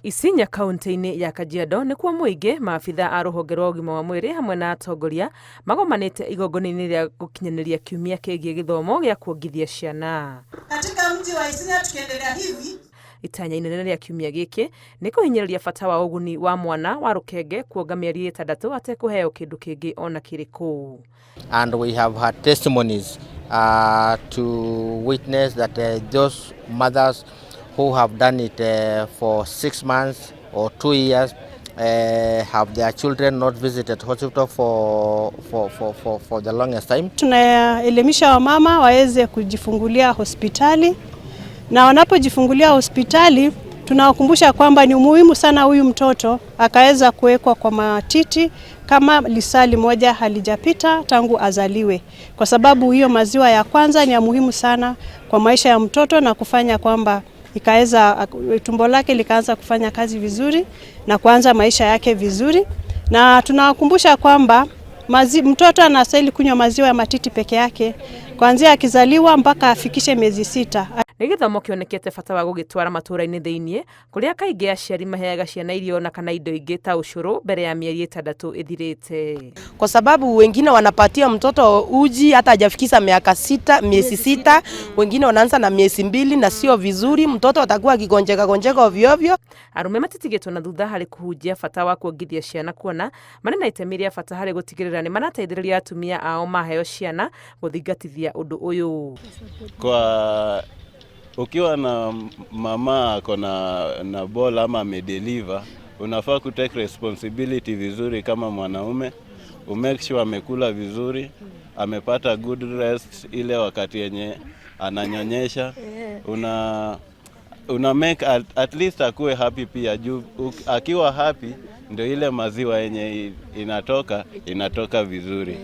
Isinya kaunti-inĩ ya Kajiado nĩkuo mũingĩ, maabitha a rũhonge rwa ũgima wa mwĩrĩ hamwe na atongoria magomanĩte igongona-inĩ rĩa gũkinyanĩria kiumia kĩgiĩ gĩthomo gĩa kuongithia ciana. Katika mji wa Isinya tukiendelea hivi. Itanya inene rĩa kiumia gĩkĩ nĩ kũhinyĩrĩria bata wa ũguni wa mwana wa rũkenge kuonga mĩeri 6 atekũheo kĩndũ kĩngĩ ona kĩrĩkũ. And we have had testimonies to witness that those mothers who have done it for 6 months or 2 years have their children not visited hospital for the longest time. Tunaelimisha wamama waweze kujifungulia hospitali na wanapojifungulia hospitali tunawakumbusha kwamba ni muhimu sana huyu mtoto akaweza kuwekwa kwa matiti kama lisaa 1 halijapita tangu azaliwe, kwa sababu hiyo maziwa ya kwanza ni ya muhimu sana kwa maisha ya mtoto na kufanya kwamba ikaweza tumbo lake likaanza kufanya kazi vizuri na kuanza maisha yake vizuri. Na tunawakumbusha kwamba mtoto anastahili kunywa maziwa ya matiti peke yake kuanzia akizaliwa mpaka afikishe miezi 6. Nĩ gĩthomo kĩonekete bata wa gũgĩtwara matũũra-inĩ thĩiniĩ kũrĩa kaingĩ aciari maheaga ciana irio na kana indo ingĩ ta ũcũrũ mbere ya mĩeri 6 ĩthirĩte. Kwa sababu wengine wanapatia mtoto uji hata hajafikisha miaka 6, miezi 6, wengine wanaanza na miezi 2 na sio vizuri, mtoto atakuwa akigonjeka gonjeka ovyo ovyo. Arũme matitigĩtwo na thutha harĩ kũhunjia bata wa kuongithia ciana kuona marĩ na itemi rĩa bata harĩ gũtigĩrĩra nĩ marateithĩrĩria atumia ao maheo ciana gũthingatithia ũndũ ũyũ. Kwa ukiwa na mama ako na ball ama amedeliver, unafaa kutake responsibility vizuri kama mwanaume, umake sure amekula vizuri, amepata good rest ile wakati yenye ananyonyesha, una make at least akuwe happy pia juu akiwa happy ndio ile maziwa yenye inatoka inatoka vizuri.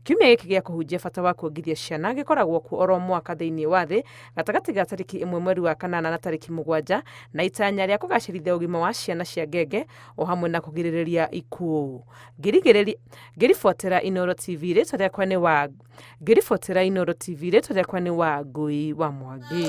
Kiumia gĩkĩ gĩa kũhunjia bata wa kuongithia ciana gĩkoragwo kuo oro mwaka thĩinĩ wa thĩ gatagatĩ ga tarĩki 1 mweri wa kanana na tarĩki 7 na itanya rĩa kũgacĩrithia ũgima wa ciana cia ngenge o hamwe na kũgirĩrĩria ikuũ. Ngĩribotera Inooro TV, rĩtwa rĩakwa nĩ wa ngĩribotera Inooro TV, rĩtwa rĩakwa nĩ Wangui wa Mwangi.